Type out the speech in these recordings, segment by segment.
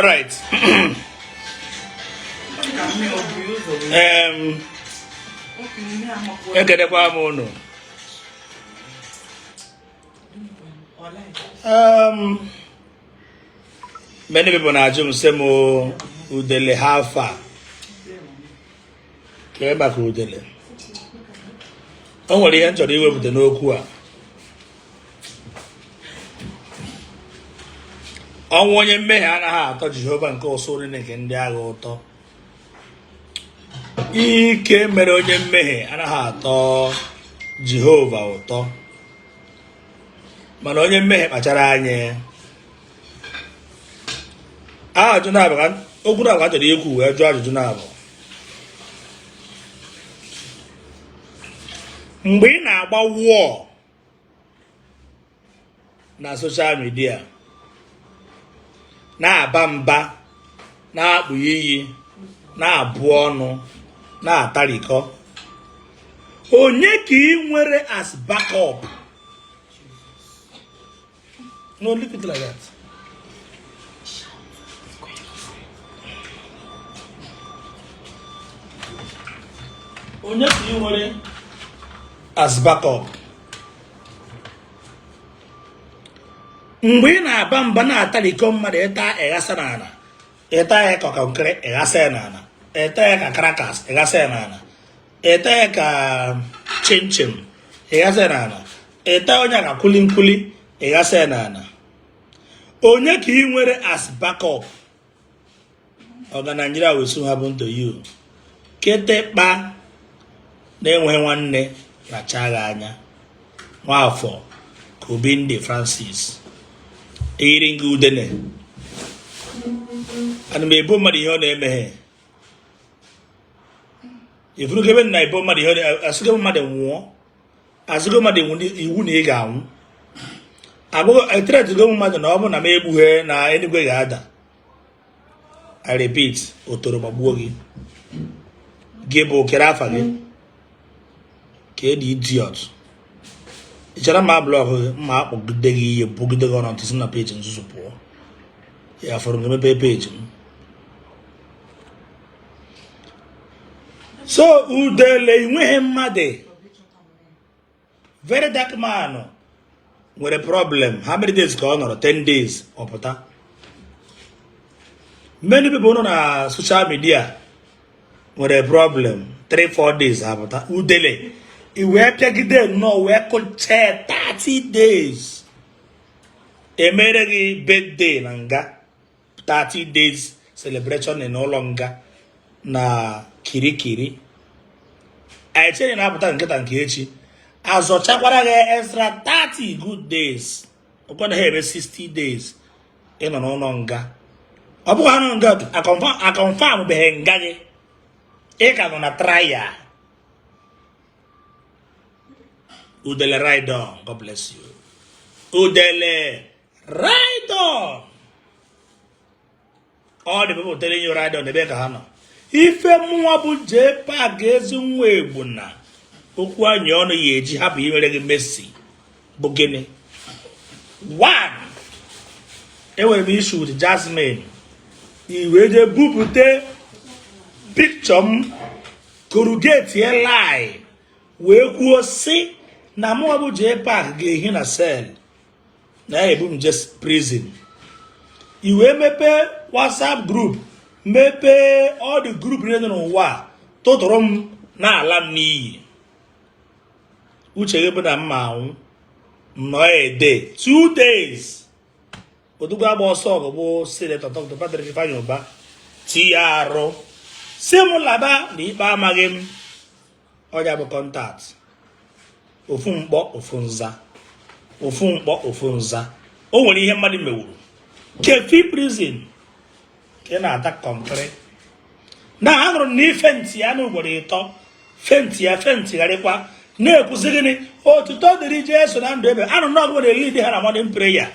All right. Ekenekwa m unu. Many people na-ajụ m sị m udele how far? Kee maka udele. O nwere ihe m chọrọ iwepụta n'okwu a. Ọnwụ onye mmehie anaghị atọ Jehova nke ụsụụ niile nke ndị agha ụtọ. Ike mere onye mmehie anaghị atọ Jehova ụtọ. Mana onye mmehie kpachara anya ya. Ajụjụ naabọ ka okwu naabọ ka m chọrọ ikwu wee jụọ ajụjụ naabọ. Mgbe ị na-agba war na social media na-aba mba na-akpụ iyi na-abụ ọnụ na-atarikọ onye ka ị nwere as backup? No, leave it like that. Onye ka ị nwere as backup? Mgbe ị na-aba mba na-atarikọ mmadụ ịta ịghasa n'ala, ịta ya ka kọnkịrị ịghasa ya n'ala, ịta ya ka crackers ịghasa ya n'ala, ịta ya ka chinchin ịghasa ya n'ala, ịta onye ka kulinkuli ịghasa ya n'ala, onye ka ị nwere as backup? Oga Nigeria will soon happen to you. Kịtịkpa na-enweghị nwanne racha gị anya. Nwafọ Kobindi Francis eyiri gị udene. Ana m ebo mmadụ ihe ọ na-emeghe. Ifuru ebe na ebo mmadụ ihe ọ na-asịgo mmadụ nwụọ, asịgo mmadụ iwu na ị ga-anwụ. Agụgo ethreatengo mmadụ na ọ bụ na m egbughe na eluigwe ga-ada. I repeat, otoro gbagbuo gị. Gị bụ kere afa gị ka edi idiot. Ị chere ma block gị mma akpọgide gị ihe bugide gị ọnụ ntị si na page nzuzu pụọ. Ya fọrọ gị mepee page m. So udele inweghị mmadụ. Very dark man nwere problem. How many days ka ọ nọrọ? 10 days ọ pụta. Many people nọ na social media nwere problem 3 4 days apụta. Udele i wee pịagide nnọọ wee kụchee 30 days. Emere gị birthday na nga, 30 days celebration n'ụlọ nga na Kirikiri. Anyị chere na-apụta nkịta nke echi azọchakwara gị extra 30 good days. Ọkwa ha eme 60 days ị nọ n'ụlọ nga. Ọ bụghị anọ nga aconfirm beghị nga gị, ị ka nọ na trial. Udele ride on, God bless you. Udele ride on. All the people telling you ride on, ebe ka ha nọ? Ife mụnwa bụ JPAC ezi nwa egbu na okwu anyị ọnụ ya eji hapụ imere gị mercy bụ gịnị? One, enwere m issue with Jasmine. I wee jee bupute picture m corrugate lie wee kwuo sị na mụnwa bụ JPAC ga-ehi na cell na ya ebu m je prison. I wee mepee WhatsApp group, mepee all the group niile dị n'ụwa, tụtụrụ m na-ala m n'iyi. Uche gị bụ na mma anwụ nọ a day 2 days. Odogwu agba ọsọ ọgụ bụ Senator Dr. Patrick Ifeanyi Uba tinye arụ si m laba na ikpe amaghị m. Ọnya bụ contact ofu mkpọ ofu nza, ofu mkpọ ofu nza. O nwere ihe mmadụ mewuru Keffi prison ka ị na-ata kọnkịrị na anụrụ na ifenti ya na ugboro ịtọ fenti ya fentigharịkwa na-ekwuzi gịnị? Otuto dịrị Jesu na ndụ ebe anụ na ọgụ na-elead ha na morning prayer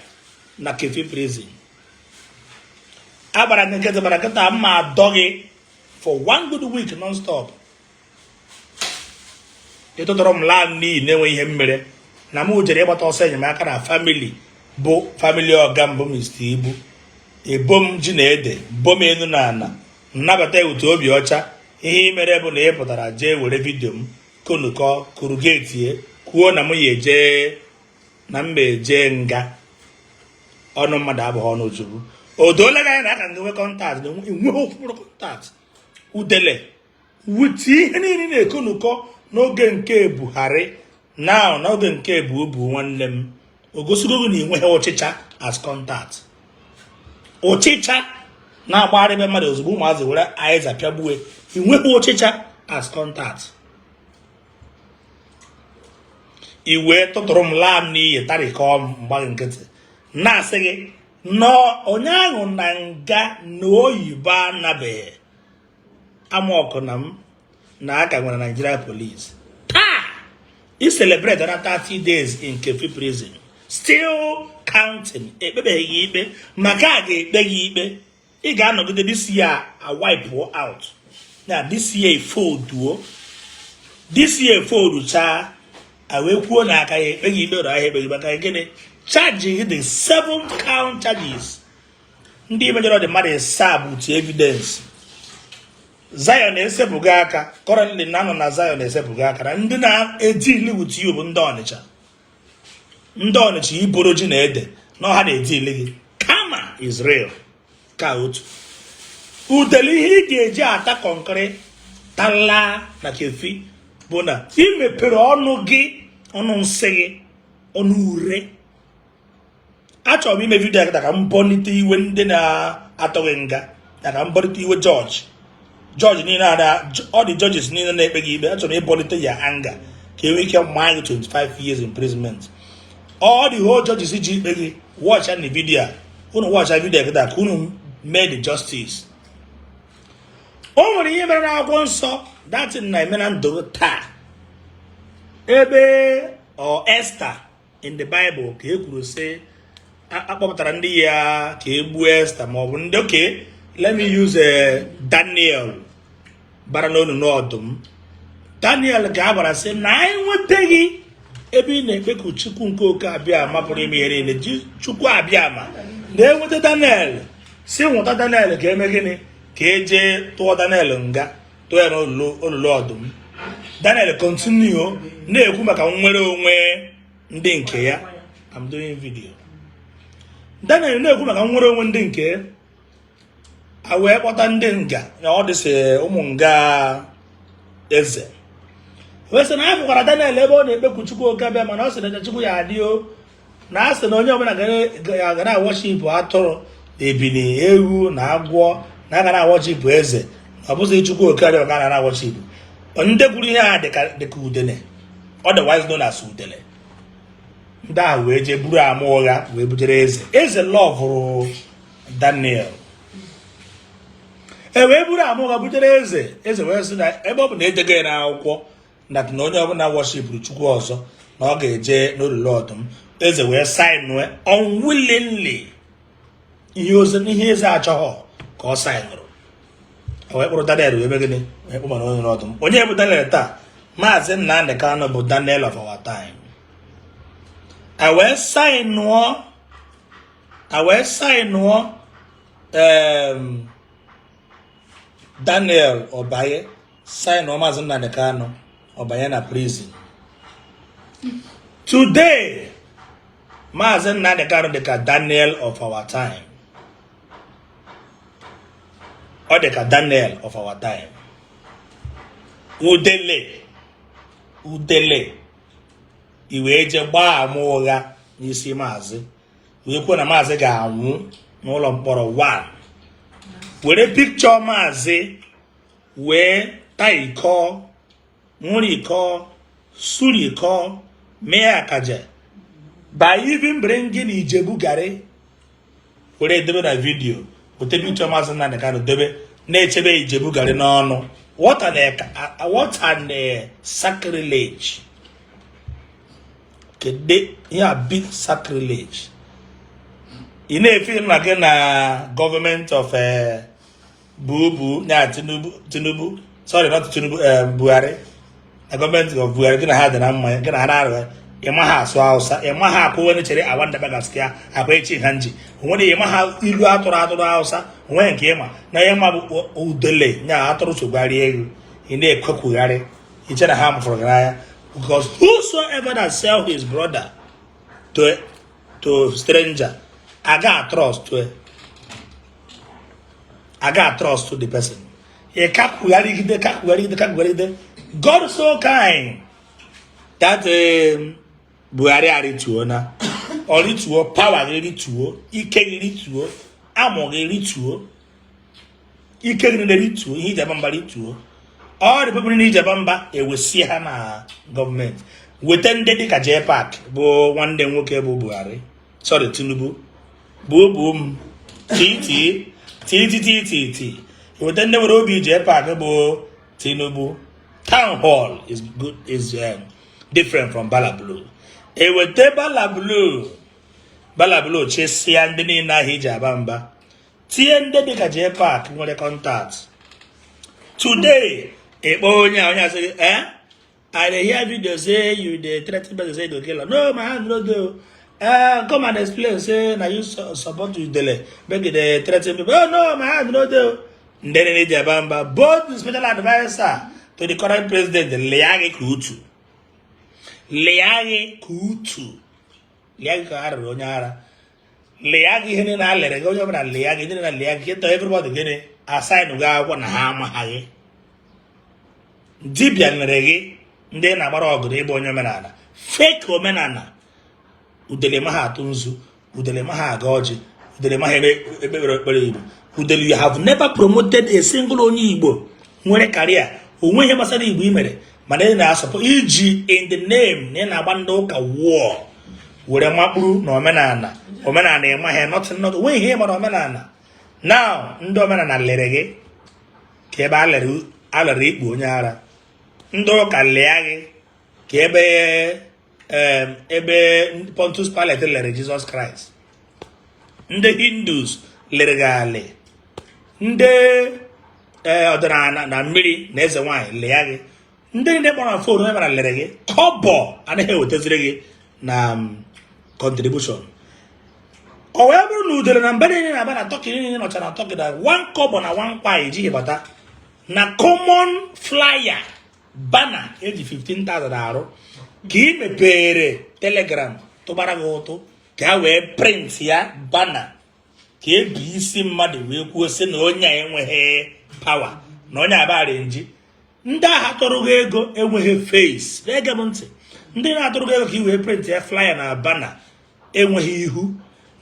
na Keffi prison. Agbara gị nkịtị gbara nkịta mma adọ gị for one good week non-stop. Ịtụtụrụ m laa m n'iyi na-enwe ihe mmere na m jere ịgbata ọsọ enyemaka na family bụ family ọga mbụ Mr. Ibu. Ebo m ji na ede, bo m enu na ana, nnabata ewute obi ọcha. Ihe ị mere bụ na ị pụtara jee were video m konukọ kurugetie kwuo na m ya eje na mba eje nga. Ọnụ mmadụ abụghị ọnụ Chukwu. O doola gị anya na aka gị nwee contact na enweghị ofu mkpụrụ contact udele with ihe niile na-ekonukọ n'oge nke Buhari now, n'oge nke Bubu nwanne m. O gosigo gị na enweghị ọchịcha as contact. Ọchịcha na-agbagharị ebe mmadụ ozugbo ụmụazị were aịza pịagbue. Enweghị ọchịcha as contact. I wee tụtụrụ m laa m n'iyi, tarikọọ m mgbaghị nkịtị, na-asị gị na onye ahụ na nga na oyibo anabeghị ama ọkụ na m na aka nwere Nigeria police. Taa i celebrate na 30 days in Keffi prison, still counting. Ekpebeghị gị ikpe, maka a ga-ekpe gị ikpe, ị ga-anọgide this year a wipe out na this year folduo, this year folduchaa, a wee kwuo na aka ya ekpe gị ikpe ụrụ ahịa ekpe gị. Maka gịnị? Charge gị the seven count charges ndị mejọrọ dị mmadụ ịsaa bụ with evidence. Zion esepụgo aka. Currently na anọ na Zion esepụgo aka na ndị na-edeal with you bụ ndị Ọnịcha, ndị Ọnịcha iboro ji na ede na ọha na-edeal gị kama Israel ka otu udele. Ihe ị ga-eji ata kọnkịrị tala na Keffi bụ na ị mepere ọnụ gị, ọnụ nsị gị, ọnụ ure. Achọrọ m ime video kịta ka m bọnite iwe ndị na-atọghị nga, na ka m bọnite iwe judge, judge niile, all the judges niile na-ekpe gị ikpe. Achọrọ m ịbọlite ya anger ka e nwee ike maa gị 25 years imprisonment. All the whole judges ji ikpe gị, watch na video a. Unu watch video kịta ka unu mee the justice. O nwere ihe mere n'akwụkwọ nsọ datin na-eme na ndụ taa. Ebe ọ Esther in the Bible ka e kwuru sị akpọpụtara ndị ya ka e gbuo Esther, ma ọ bụ ndị, okay, let me use Daniel bara n'olulu ọdụm. Daniel ka a gwara sị na anyị nwetaghị ebe ị na-ekpeku Chukwu nke oke abịa ma pụrụ ime ihe niile, Chukwu abịa ma na-enweta Daniel, si nwụta Daniel ka eme gịnị? Ka eje tụọ Daniel nga, tụọ ya n'olulu ọdụm. Daniel continue na-ekwu maka nnwere onwe ndị nke ya. I'm doing video. Daniel na-ekwu maka nnwere onwe ndị nke a, wee kpọta ndị nga na ọ dịsị ụmụ nga eze wee sị na anyị fụkwara Daniel ebe ọ na-ekpekwu Chukwu oke abịa, mana ọ sị na Chukwu ya adị o, na a sị na onye ọbụla ga na-aworship atụrụ na ebini, ewu na agwọ, na aga na-aworship eze, na ọ bụghị Chukwu oke abịa ka a na-aworship. Ndị kwuru ihe a dịka udele, otherwise known as udele. Ndị ahụ wee jee buru ama ụgha wee bujere eze. Eze loveụrụ Daniel. E wee buru ama ụgha bujere eze. Eze wee sị na ebe ọ bụ na edego ya n'akwụkwọ na onye ọbụla worshipụrụ Chukwu ọzọ na ọ ga-eje n'olulu ọdụm, eze wee signụ unwillingly ihe ozi, ihe eze achọghọ ka ọ signụrụ. Wee kpụrụ Daniel wee mee gịnị? Wee kpụma n'olulu ọdụm. Onye bụ Daniel taa? Maazị Nnamdi Kanu bụ Daniel of our time. A wee signụọ, a wee signụọ Daniel ọbanye, signụọ Maazị Nnamdi Kanu ọbanye na prison. Today Maazị Nnamdi Kanu dịka Daniel of our time. Ọ dịka Daniel of our time. Udele, udele, i wee jee gbaa ama ụgha n'isi maazị, wee kwuo na maazị ga-anwụ n'ụlọ mkpọrọ. 1 were picture maazị wee taa iko, ṅụrụ iko, suru iko, mee akaja, by even bringing Ijebu garị were debe na video, wete picture Maazị Nnamdi Kanu debe na-echebe Ijebu garị n'ọnụ. What an sacrilege! Kedu ihe a? Big sacrilege. Ị na-efe nna gị na gọọmenti of Bubu na Tinubu, Tinubu, sorry, not Tinubu, Buhari, na gọọmenti of Buhari, gị na ha dị na mma, gị na ha na-arụ. Ị maghị asụ Hausa, ị maghị akwụ onye chere awanda gaskiya akwa echi ha nji onwere, ị maghị ilu atụrụ atụrụ Hausa onwe nke ịma na ihe ma bụ udele nya atụrụ sogbarị ego. Ị na-ekwekwugharị iche na ha mụfụrụ gị n'anya, because whosoever that sell his brother to stranger, aga trust to aga trust to the person. Ị kakwugharịgide, kakwugharịgide, kakwugharịgide. God so kind that Buhari arịtuo na ọ rituo, power gị rituo, ike gị rituo, amụ gị rituo, ike gị niile rituo, ihe iji aba mba rituo. Ọ dị people niile iji aba mba ewesie ha na gọọmenti, weta ndị dịka JPAC bụ nwanne nwoke bụ Buhari, sorry, Tinubu bụ bụ m tt tt tt. Weta ndị nwere obi JPAC bụ Tinubu. Town hall is good, is different from Bala Blue. Eweta Bala Blue, Bala Blue chesịa ndị niile ahụ iji aba mba, tinye ndị dịka JPAC nwere contact. Today ịkpọ onye a, onye asị gị, "Eh, I dey hear video say you dey threaten person, say you go kill am." "No, my hand no dey o." "Eh, come and explain. Say na you support udele make you dey threaten people." "Oh no, my hand no dey o." Ndị niile ji aba mba, both the special adviser to the current president, lịa gị ka utu, lịa gị ka utu, lịa gị ka a rụrụ onye ara, lịa gị ihe niile a lere gị, onye ọbụla lịa gị, ndị niile lịa gị kịta. Everybody gịnị assign gị akwụkwọ na ha amaghị dibịa nere gị, ndị na-agbara ọgụ na ịbụ onye omenala, fake omenala. Udele ma ha atụ nzu, udele ma ha aga ọjị, udele ma ha eme ekpere ekpere Igbo. Udele, you have never promoted a single onye Igbo nwere career onwe ihe gbasara Igbo i mere, mana ị na-asọpụ iji in the name na ị na-agba ndị ụka wụọ were makpuru na omenala. Omenala ịmaghị nothing, not onwe ihe ịmara omenala. Now ndị omenala lere gị ka ebe a lere ikpu onye ara. Ndị ụka lịa gị ka ebe Pontius Pilate lere Jesus Christ. Ndị Hindus lere gị alị. Ndị ọdịnala na mmiri na eze nwaanyị lịa gị. Ndị niile kpọrọ phone onye mara lere gị. Kọbọ anaghị ewetaziri gị na contribution. Ọ wee bụrụ na udere na mba niile na-aba na Turkey niile nọcha na Turkey na one kọbọ na one kwa ejighị bata na common flyer banner eji 15,000 arụ ka ị mepere Telegram tụbara gị ụtụ ka a wee print ya banner ka ebi isi mmadụ wee kwuo sị na onye a enweghị power, na onye abara nji. Ndị agha tọrọ gị ego enweghị face. Na-ege m ntị, ndị na-atụrụ gị ego ka ị wee print ya flyer na banner enweghị ihu.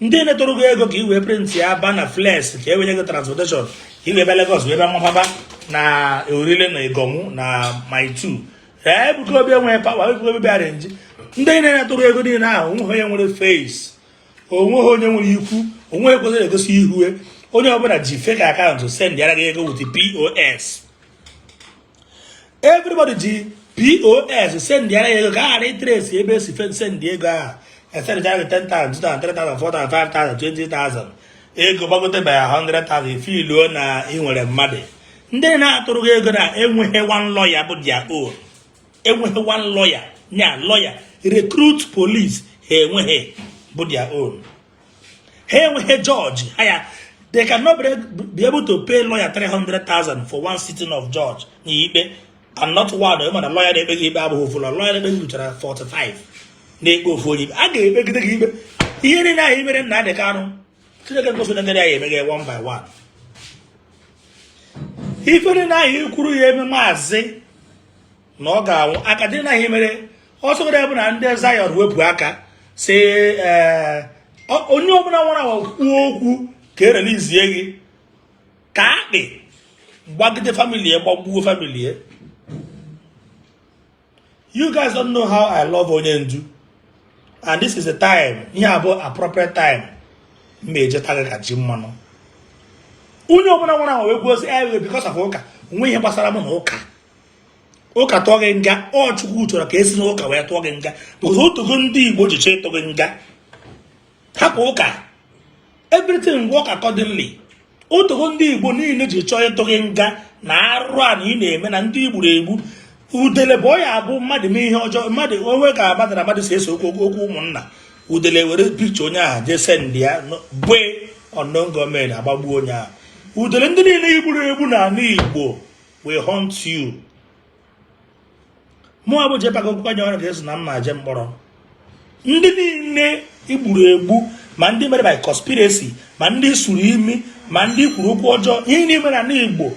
Ndị na-etụrụ gị ego ka ị wee print ya banner, flex, ka e wenye gị transportation ka ị wee bịa Lagos wee bịa mapaba na Orile na Igomu na Mile 2. Ee, Ebuka Obi enweghị power. Ebuka Obi bịara nji. Ndị na-etụrụ ego niile ahụ, onweghị onye nwere face, onweghị onye nwere ikwu, onweghị kwesịrị egosi ihu. Onye ọbụla ji fake account send yara gị ego with POS. Everybody ji POS send yara ya ego ka a ghara ị trace ebe esi send ego ahụ. Esendịchara gị 10,000, 2,000, 3,000, 4,000, 5,000, 20,000, ego gbagote by 100,000. Ifiluo na ị nwere mmadụ. Ndị na-atụrụ gị ego na enweghị one lawyer bụ their own, enweghị one lawyer nya lawyer recruit police ha enweghị bụ their own, ha enweghị judge ha ya. They cannot be able to pay lawyer 300,000 for one sitting of judge na ikpe, and not one. Mana lawyer na-ekpe gị ikpe abụghị ofu. Lawyer na-ekpe gị ruchara 45 na-ekpe ofu onye ikpe. A ga-ekpegide gị ikpe ihe niile ahụ imere Nnamdi Kanu. Chineke ngosi na ndị ya emeghe one by one. Ife niile ahụ ikwuru ya eme maazị na ọ ga-anwụ aka dị na ihe mere ọsọ ya bụ na ndị Zion wepụ aka si ee onye ọbụla nwere awa kwuo okwu ka erelizie gị ka akpị gbagide family ya, gbagbuo family ya. You guys don't know how I love onye ndu, and this is the time, ihe abụ appropriate time m ejeta gị ka ji mmanụ. Onye ọbụla nwere awa wee kwuo sị ewe because of ụka onwe ihe gbasara m na ụka. Ụka tụọ gị nga, ọ Chukwu chọrọ ka esi n'ụka wee tụọ gị nga, because otugo ndị Igbo ji chọọ ịtụ gị nga. Hapụ ụka, everything work accordingly. Otugo ndị Igbo niile ji chọọ ịtụ gị nga na arụ a na ị na-eme na ndị igburu egbu. Udele bụ ọ ya abụ mmadụ mee ihe ọjọọ, mmadụ onwe ka mmadụ na mmadụ si ese okwu, okwu ụmụnna. Udele were picture onye ahụ jee send ya gbe unknown gunmen agbagbuo onye ahụ. Udele, ndị niile igburu egbu n'ala Igbo will haunt you. Mụ abụ JPAC okwu anya ọrụ ga-eso na mma je mkpọrọ. Ndị niile igburu egbu, ma ndị mere by conspiracy, ma ndị suru imi, ma ndị kwuru okwu ọjọọ, ihe niile na Igbo,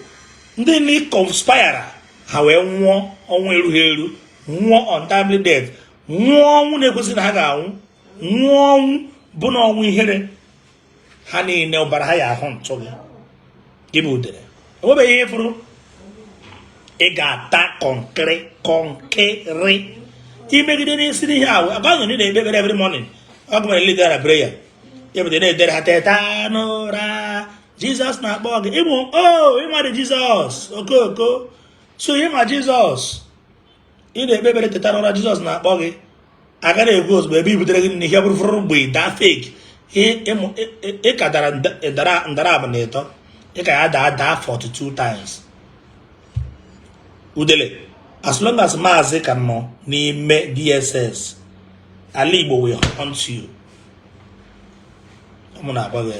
ndị niile conspire ha wee nwụọ ọnwụ erughị eru, nwụọ untimely death, nwụọ ọnwụ na-ekwesị na ha ga-anwụ, nwụọ ọnwụ bụ na ọnwụ ihere, ha niile ọbara ha ya ahụ ntụ gị. Gị bụ udele, enwebeghị ihe fụrụ ị ga-ata kọnkịrị kọnkịrị imegide n'isi n'ihe ahụ. Agwa nọ na-ekpe ekpere every morning, ọ gụmere leader na prayer, ebede na-edere ha, "Teta n'ụra, Jizọs na-akpọ gị." Ịmụ o ịmadị Jizọs okooko so ịma Jizọs ị na-ekpe ekpere, "Teta n'ụra, Jizọs na-akpọ gị." Agaghị ekwu ozugbo ebe i butere gị n'ihe bụrụ fụrụ mgbe daa fake ị ka dara ndara abụ na ịtọ, ị ka ya daa daa 42 times. Udele, as long as Maazị ka nọ n'ime DSS, ala Igbo will haunt you. Ụmụ na-agwa gị,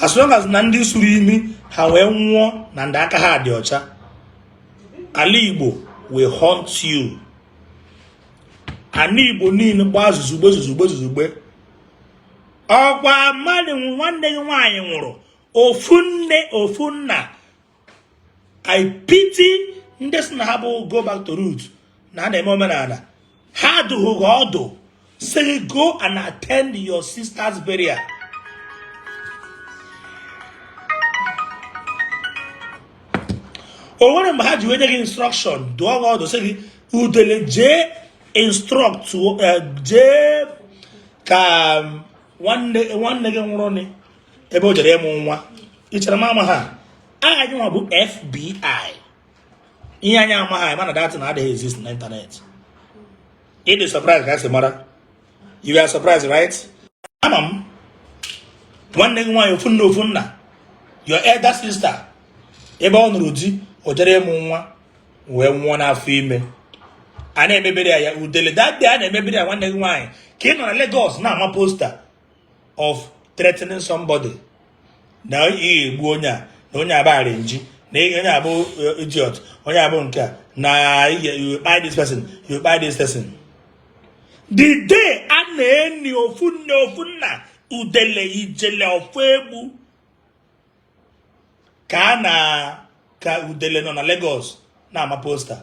as long as na ndị suru imi ha wee nwụọ na ndị aka ha dị ọcha, ala Igbo will haunt you. Ala Igbo niile gbaa zuzugbe zuzugbe zuzugbe. Ọkwa mmadụ nwanne gị nwaanyị nwụrụ, ofu nne ofu nna. I pity ndị si na ha bụ go back to root, na ha na-eme omenala. Ha dụghị gị ọdụ sị gị go and attend your sister's burial. O nwere mgbe ha ji wee nye gị instruction, dụọ gị ọdụ sị gị, "Udele, jee instruct, jee ka nwanne gị nwụrụ ni ebe o jere ịmụ nwa." Ị chere m ama ha? Aha gị nwa bụ FBI. Ihe anyị amaghị mana that na adịghị exist na internet. Ị dị surprise ka a sị mara. You are surprised, right? Ama m nwanne gị nwaanyị, ofu nna ofu nna, your elder sister, ebe ọ nụrụ di, o jere ịmụ nwa wee nwụọ n'afọ ime. A na-emebere ya ya. Udele, that day a na-emebere ya nwanne gị nwaanyị, ka ị nọ na Lagos na-ama poster of threatening somebody na ị ga-egbu onye a, na onye abụ nji, na onye abụ idiot, onye abụ nke a, na you kpai this person, you kpai this person. The day a na-eni ofu nne ofu nna, udele ijele ofu egbu, ka a na ka udele nọ na Lagos na-ama poster.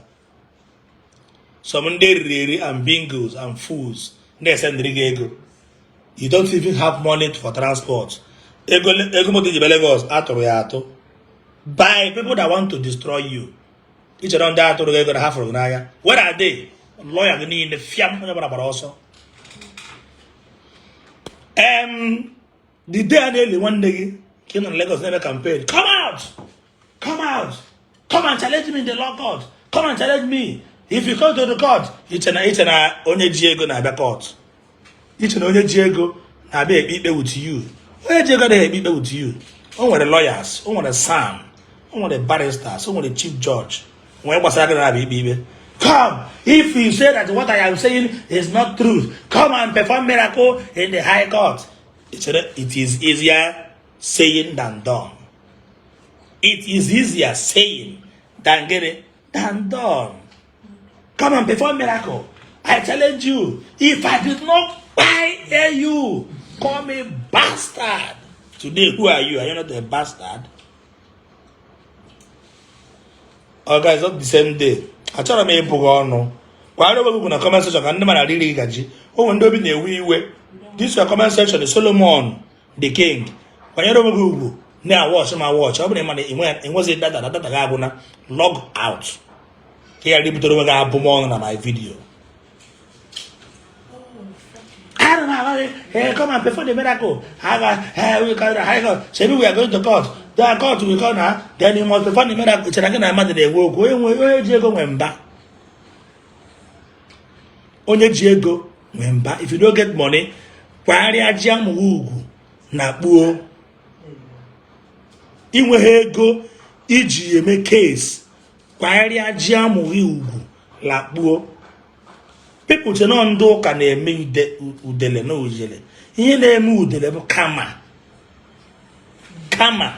Some ndị eriri eri and bingos and fools na-esendịrị gị ego. You don't even have money for transport. Ego ego moto iji bịa Lagos atụrụ ya atụ by people that want to destroy you. I chere ndị atụrụ gị ego na ha fụrụ gị n'anya? Where are they? Lawyer gị niile fiam, onye gbara gbara ọsọ. The day a na-eli nwanne gị, ka ị nọ na Lagos na-eme campaign, "Come out, come out, come and challenge me in the law court, come and challenge me if you come to the court." Iche na onye ji ego na-abịa court? Iche na onye ji ego na-abịa ekpe ikpe with you? Onye ji ego adịghị ekpe ikpe with you. O nwere lawyers, o nwere SAN, o nwere barristers, o nwere chief judge nwee gbasara gị na-abịa ikpe ikpe. "Come, if you say that what I am saying is not truth, come and perform miracle in the high court." It is easier saying than done. It is easier saying than getting than done. "Come and perform miracle. I challenge you. If I did not buy you, call me bastard." Today, who are you? Are you not a bastard? Oh, guys, not the same day. Achọrọ m ịbụ gị ọnụ. Kwara onwe gị na comment section ka ndị mara riri gị gaji. O nwere ndị obi na-ewe iwe. This your comment section is Solomon the King. Kwanyere onwe gị ugwu na-awatch ma watch. Ọ bụrụ na ị ma na enwezi data na data gị agwụna, log out. Ka ị ghara ibutere onwe gị abụmọnụ na my video. I don't know. Hey, come and perform the miracle. Hey, we can, hey, God. Say we are going to court. The court will come now. Then you must perform the miracle. Chere gị na mmadụ na-enwe okwu. Onye ji ego nwe mba. Onye ji ego nwe mba. If you don't get money, kwagharịa ji amụghị ugwu na kpuo. Inweghị ego iji eme case, kwagharịa ji amụghị ugwu. Lakpuo. People che na ndị ụka na-eme udele na ujele. Ihe na-eme udele bụ karma. Karma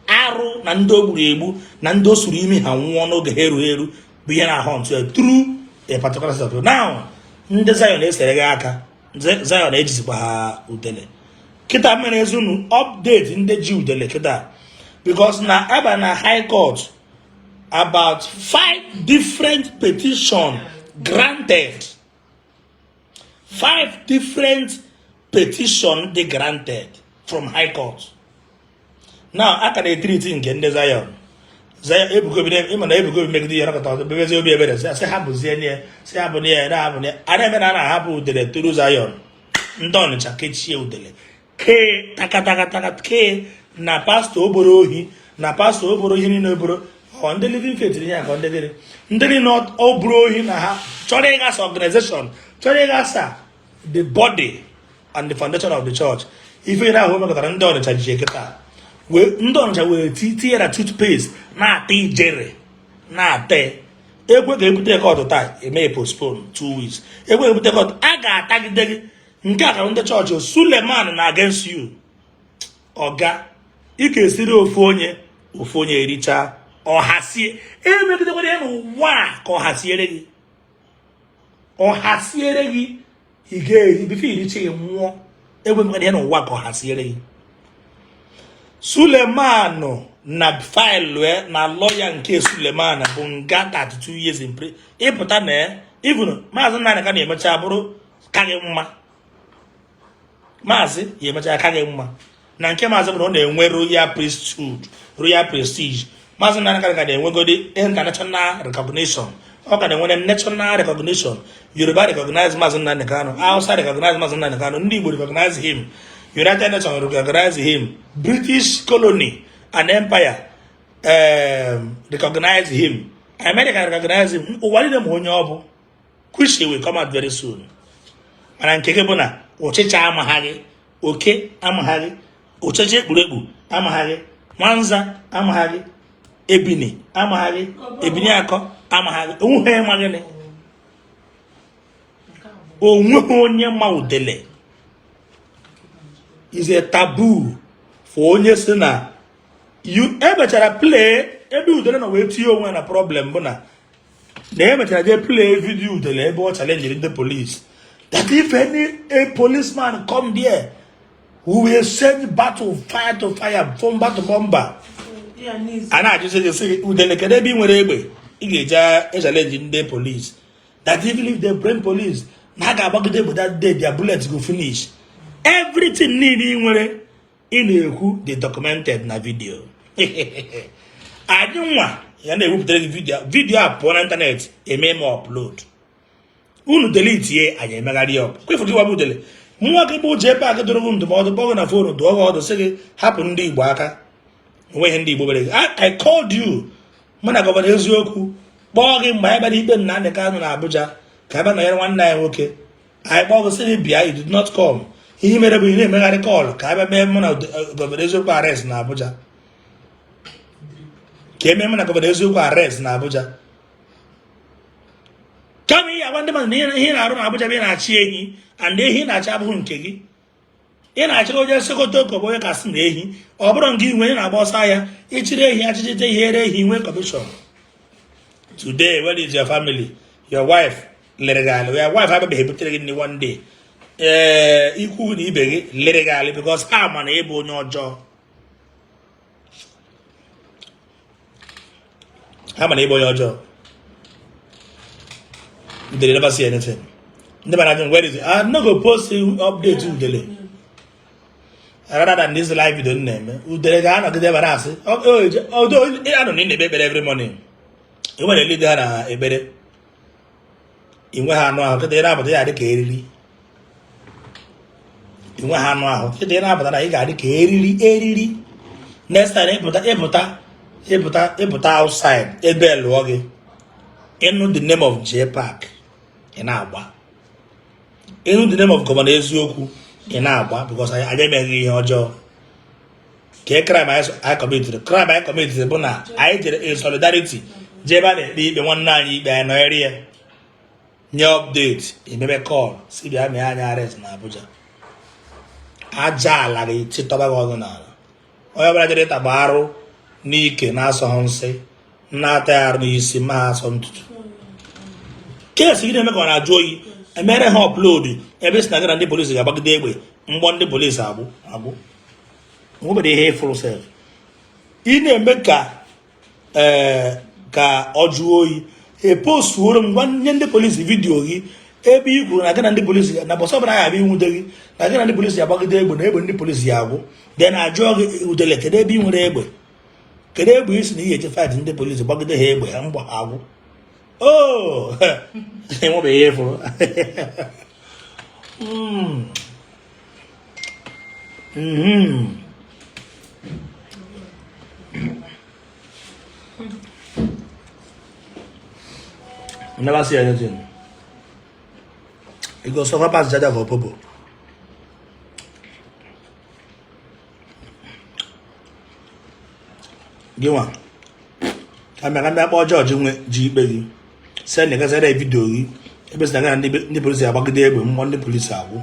arụ na ndị o gburu egbu na ndị o suru imi ha nwụọ n'oge ha erughị eru bụ ihe na-ahaunt ya through a particular set of people. Now, ndị Zion esere gị aka. Zion ejizikwa ha udele kịta mere ezunu update ndị ji udele kịta, because na aba na high court, about five different petition granted, five different petition dị granted from high court. Now a ka na-etreat nke ndị Zion. Zion, Ebuka Obi, ịma na Ebuka Obi megide ihe nakọta bebezi obi ebere, sị ha bụzie nye, sị ha bụ nye na ha bụ nye. A na-eme na a na-ahapụ udele turu Zion. Ndị Ọnịcha kechie udele kee takatakataka kee na pastọ oboro ohi, na pastọ oboro ihe niile oboro. Ọ ndị Living Faith ihe ka ndị dịrị, ndị niile oburu ohi na ha chọrọ ịghasa organization, chọrọ ịghasa the body and the foundation of the church. Ife na ahụ mekọtara ndị Ọnịcha ji kịta wee ndị Ọnịcha wee tinye na toothpaste na-ata ijere na-ata ekwe ga-ebute court taa, eme postpone 2 weeks. Ekwe ga-ebute court, a ga-atagide gị. Nke a ka ndị chọọchị Suleman na against you. Ọga, ị ga-esiri ofu onye, ofu onye erichaa ọhasie emegidekwara ya n'ụwa a ka ọha siere gị, ọha siere gị. Ị ga-eri before iricha ị nwụọ. Egwe ya n'ụwa ka ọha siere gị. Suleman na file na lọya nke Suleman bụ nga 32 years in prison. Ịpụta na even Maazị Nnamdi ka na-emecha bụrụ ka gị mma. Maazị ya emecha ka gị mma na nke maazị bụ na ọ na-enwe royal priesthood, royal prestige. Maazị Nnamdi ka na-enwegodi international recognition, ọ ka na-enwere national recognition. Yoruba recognize Maazị Nnamdi Kanu, Hausa recognize Maazị Nnamdi Kanu, ndị Igbo recognize him, United Nations recognize him, British colony and empire recognize him, America recognize him. Ụwa niile ma onye ọ bụ, which will come out very soon. Mana nke gị bụ na ọchịcha amaghaghị, oke amaghaghị, ọchịchị ekpurekpu amaghaghị, nwanza amaghaghị, ebini amaghaghị, ebini akọ amaghaghị, onweghị ma gịnị, onweghị onye ma. Udele is a taboo for onye si na you emechara play ebe udele nọ wee tinye onwe na problem bụ na emechara jee play video udele ebe ọ challenge ndị police that if any a policeman come there, we will send battle, fire to fire, bomber to bomber. A na-ajụzi gị, sị gị, udele, kedu ebe ị nwere egbe ị ga-eji echallenge ndị police, that even if they bring police na a ga-agbagide egbe that day, their bullets go finish? Everything niile ị nwere ị na-ekwu dị documented na video. Anyị nwa ya na-ewepụtara gị video. Video a pụọ na ịntanetị, eme ma upload, unu delete ye, anyị emegharị ya. Kwefu gị wabụ udele nwa gị bụ JPAC dụrụ gị ndụmọdụ, kpọọ gị na phone, dụọ gị ọdụ, sị gị hapụ ndị Igbo aka, onweghị ndị Igbo mere gị. I called you, mụ na Governor Eziokwu kpọọ gị mgbe anyị bịara ikpe Nnamdị Kanụ na Abuja ka ebe nọnyere nwanne anyị nwoke. Anyị kpọọ gị, sị gị bịa, you did not come. Ihe mere bụ ị na-emegharị call ka abịa mee mụ na Governor Eziokwu arrest na Abuja, ka emee mụ na Governor Eziokwu arrest na Abuja, kama ihe agwa ndị mmadụ na ihe ị na-arụ na Abuja bụ ị na-achị ehi, and ehi na-achị abụghị nke gị. Ị na-achịrị onye Sokoto ka ọ bụ onye kasị na ehi ọ bụrụ nke inwe. Ị na-agba ọsọ ahịa, ịchịrị ehi, achịchite ihe, ere ehi, nwee commission. Today, where is your family? Your wife lere gị alị. Your wife abịabeghị ebutere gị nri one day. Ee, ikwu na ibe gị lere gị alị because ha ma na ịbụ onye ọjọọ. Ha ma na ịbụ onye ọjọọ. They never see anything. Ndị mara ajụ, where is it? I no go post update udele rather than this live video m na-eme. Udele ga-anọgide ebe na-asị anọ na ị na-ekpe ekpere every morning. Ị nwere lead ha na ekpere inwe ha anụ ahụ. Kịta ị na-apụta, ya adị ka eriri. Inwe ha anụ ahụ. Kịta ị na-apụta na ị ga-adị ka eriri eriri. Next time ịpụta, ịpụta, ịpụta, ịpụta outside ebe lụọ gị, ịnụ the name of JPAC, ị na-agba. Ịnụ the name of Governor Eziokwu, ị na-agba, because anyị emeghị ihe ọjọọ. Ka crime anyị committed, crime anyị committed bụ na anyị jere in solidarity Jee ebe a na-ekpe ikpe nwanne anyị ikpe, anyị nọnyere ya, nye update, emebe call si bịa mee anyị arrest na Abuja. Aja ala ga-etitọba gị ọnụ n'ala. Onye ọbụla jere ịtagba arụ n'ike na-asọghị nsị na-ata ya arụ n'isi ma asọ ntutu. Case gị na-eme ka ọ na-ajụ oyi. Emere ha upload ebe si na gị na ndị polisi ga-agbagide egbe, mgbọ ndị polisi agbụ agbụ, nwebere ihe ịfụrụ sef. Ị na-eme ka ee ka ọ jụọ oyi. Epostuoro m, gwa nye ndị polisi video gị ebe i kwuru na gị na ndị polisi na bọsọ ọbụla ya abịa inwude gị, na gị na ndị polisi agbagide egbe, na egbe ndị polisi ya agwụ. Then ajụọ gị, "Udele, kedu ebe ị nwere egbe? Kedu egbe isi na ihe eji fight ndị polisi gbagide ha egbe ha mgbọ ha agwụ?" Oh, enwebeghị ihe fụrụ. Never see anything. You go suffer pass Jaja for Popo. Gị nwa ka mịa ka mịa kpọọ jọji nwe ji ikpe gị, send gasara video gị ebe si na gị na ndị polisi agbagide egbe, mgbọ ndị polisi agwụ.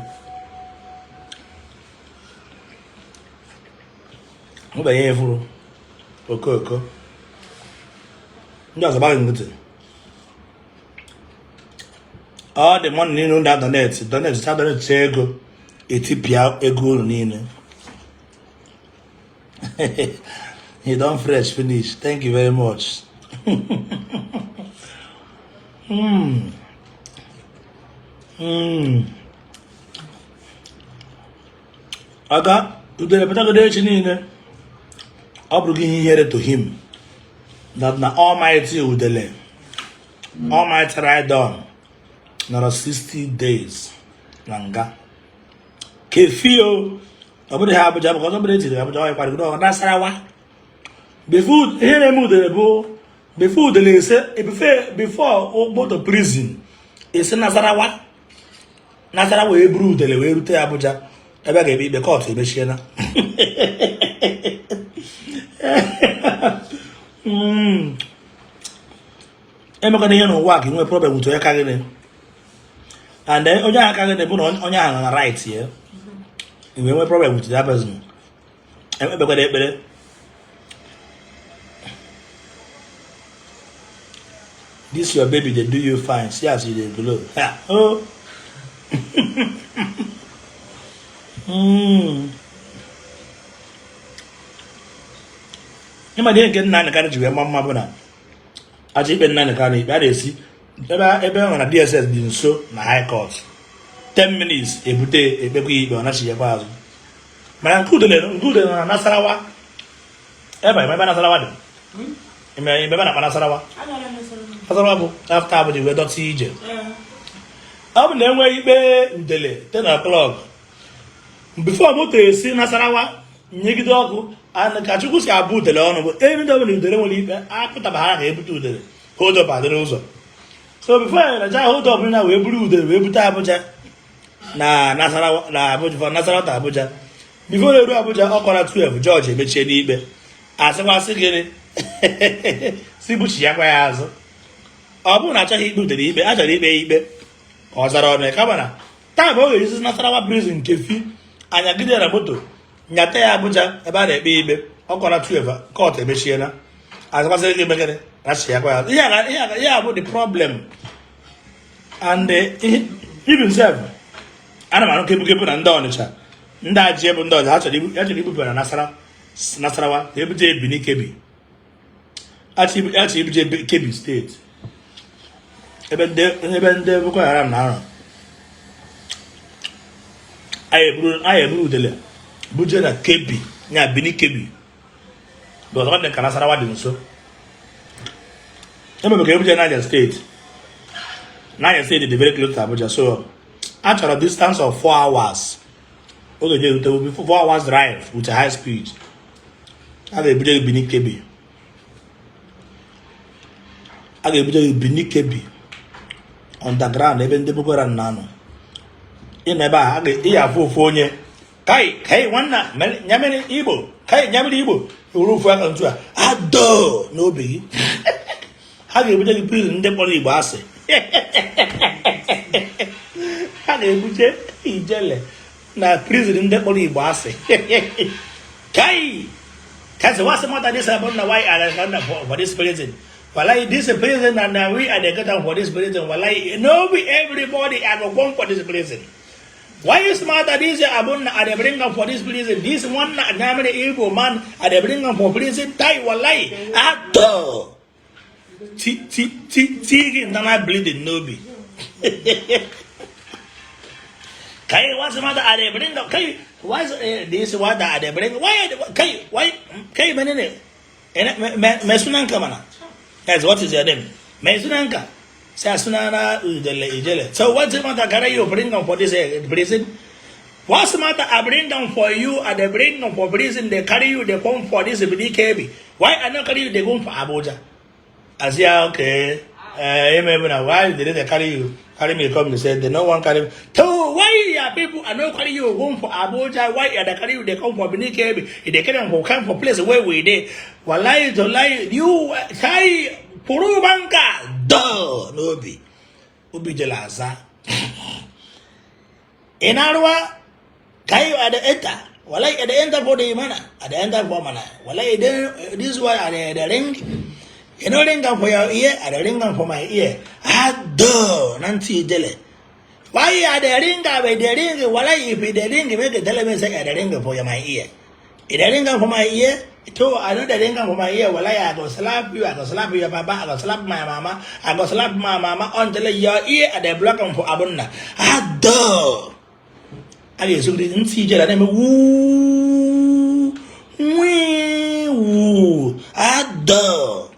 Nwebanye ihe fụrụ okooko ndị ọzọ gbaghị nkịtị. Ọ dị money niile unu donate donate cha donate ego etipịa ego unu niile. You don fresh finish. Thank you very much. Aga Udele pụtagodo echi niile, ọ bụrụ gị ihe ihere to him that na almighty Udele, almighty Rydon nọrọ 60 days na nga kefio. Ọ bụrụ ha Abuja, bụ ọzọ bụrụ etiri Abuja, ọ kwarịgoro Nasarawa. Before ihe na-eme Udele bụ before Udele ese before moto prison esi Nasarawa Nasarawa wee buru Udele wee rute Abuja ebe a ga-ekpe ikpe, court emechiela. Emekwana ihe n'ụwa ka ị nwee problem with onye ka gịnị, and then onye ahụ ka gịnị bụ na onye ahụ nọ na right ya, i wee nwee problem with that person. Ekpekwana ekpere. This your baby dey do you fine. See as you dey glow. Ha, oh. Ịma ihe nke Nnamdi Kanu ji wee ma mma bụ na achọ ikpe Nnamdi Kanu ikpe a na-esi ebe e nwere na DSS dị nso na High Court, 10 minutes ebute ekpekwa ikpe, ọ nachighekwa azụ. Mana nke Udele na Nasarawa ebe ebe Nasarawa dị ime ebe na-akpa Nasarawa. Nasarawa bụ after Abuja wee dọta ije. Ọ bụ na enweghị ikpe Udele 10 o'clock, before moto esi Nasarawa nyegide ọkụ and ka Chukwu si abụ Udele ọnụ bụ ebe ndị ọbụla Udele nwere ikpe apụtaba ha ga-ebute Udele, hold up adị n'ụzọ. So before ya na hold up na wee buru Udele wee bute Abuja na Nasarawa na Abuja, from Nasarawa to Abuja, before eru Abuja ọ kọrọ 12, jọji emechie n'ikpe, asịkwasị gịnị si buchi ya kwa ya azụ. Ọ bụrụ na achọghị ikpe Udele ikpe, a chọrọ ikpe ya ikpe ka ọ zara ọnụ ya, kama na taa bụ ọ ga-ejisi Nasarawa prison nke fi anyagide na moto nyata ya Abuja ebe a na-ekpe ikpe, ọ kọrọ 12, court emechiela, asịkwasịrị gị megịnị na ya kwa ya azụ. Ihe a bụ the problem. And even sef, ana m anụ kebukebu na ndị Ọnịcha, ndị ajie bụ ndị Ọnịcha, ha chọrọ ibu ya, chọrọ ibupụ na Nasarawa ka ebuje Benin Kebbi, achọ ibuje Kebbi State ebe ndị Boko Haram na-arụ. Anyị eburu Udele buje na Kebbi, ya Benin Kebbi, because ọ dị ka Nasarawa dị nso. Emebe ka ebuje Niger State. Niger State dị very close to Abuja, so a chọrọ distance of 4 hours oge je erute, 4 hours drive with a high speed. A ga-ebuje gị Benin Kebbi, a ga-ebuje gị Benin Kebbi underground ebe ndị Boko Haram na-anọ. Ị nọ ebe a, ị ga-afụ ofu onye, kai kai nwanna nyamiri Igbo, kai nyamiri Igbo, were ofu aka ntu a ado n'obi gị. Ha ga-ebuje gị prison ndị kpọrọ Igbo asị. Ha ga-ebuje Ijele na prison ndị kpọrọ Igbo asị. Kai! Kasi what's the matter this about na why are they for this prison? Wallahi, this prison and we are the get for this prison. Wallahi, no be everybody I go come for this prison. Why is matter this abun are they bring for this prison? This one na Igbo man are they bring for prison? Tai wallahi. Ato. Ti ti ti ti internal bleeding n'obi. Kai, what's the matter? Are they bring kai? Why is this what are they bring? Why kai why kai menene? Me sunanka mana? Yes, what is your name? Me sunanka? Say sunana Udele Ijele. So what's the matter? Can you bring them for this prison? What's the matter? I bring them for you and they bring them for prison. They carry you, they come for this BDKB. Why I not carry you? They go for Abuja. I say, okay. Maybe now why did they carry you? Carry me come. They said they no one carry me. So why are people I no carry you go for Abuja? Why are they carry you? They come for BDKB. They carry them for come for place where we dey. Wallahi to lie you kai puru banka do n'obi. Obi jela aza. In Arwa kai at the enter. Wallahi at the enter for the mana. At the enter for mana. Wallahi this one at the ring. You know ring for your ear, at the ring for my ear. Ado nanti dele. Why are the ring the ring? Wallahi if the ring make the tell me say at the ring for my ear. If the ring for my ear, so I know the ring for my ear. Wallahi I go slap you, I go slap your papa, I go slap my mama, I go slap my mama until your ear at the block for abunna. Ado. A ga-esogide ntị ijele na-eme wuu wii wuu ado.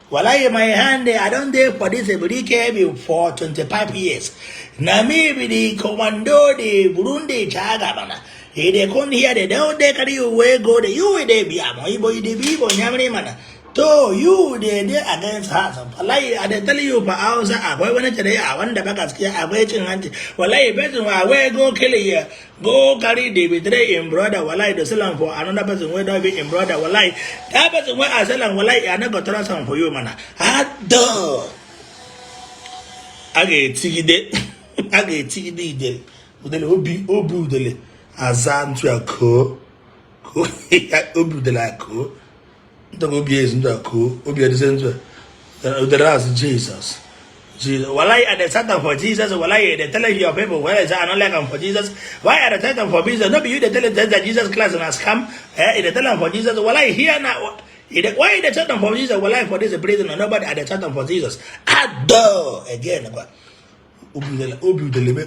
Wallahi my hand I don dey for this Eburike for 25 years. Na me be the commando the Burundi chaga mana. He dey come here they don dey carry you wey go dey you dey be amo Igbo you dey be Igbo nyamiri mana. To you dey dey against her. Wallahi I dey tell you for Hausa akwai wani shari'a wanda ba gaskiya akwai cin hanci. Wallahi person wa wey go kill you go carry the betray im brother. Wallahi the sell am for another person wey don be im brother. Wallahi that person wey I sell am wallahi I no go trust am for you mana. Ado. A ga-etigide a ga-etigide idele udele obi obi udele aza ntu ya koo koo obi udele akoo ntọ obi ezi ntụ akoo obi edise ntụ udele asị Jesus Jesus. Wallahi I dey start for Jesus. Wallahi they tell your people well I don't like am for Jesus. Why I dey tell them for Jesus? No be you dey tell them that Jesus class na scam. Eh, they tell them for Jesus. Wallahi here now. Why they tell them for Jesus? Wallahi for this prison nobody I dey tell them for Jesus. Ado again. Obi udele me.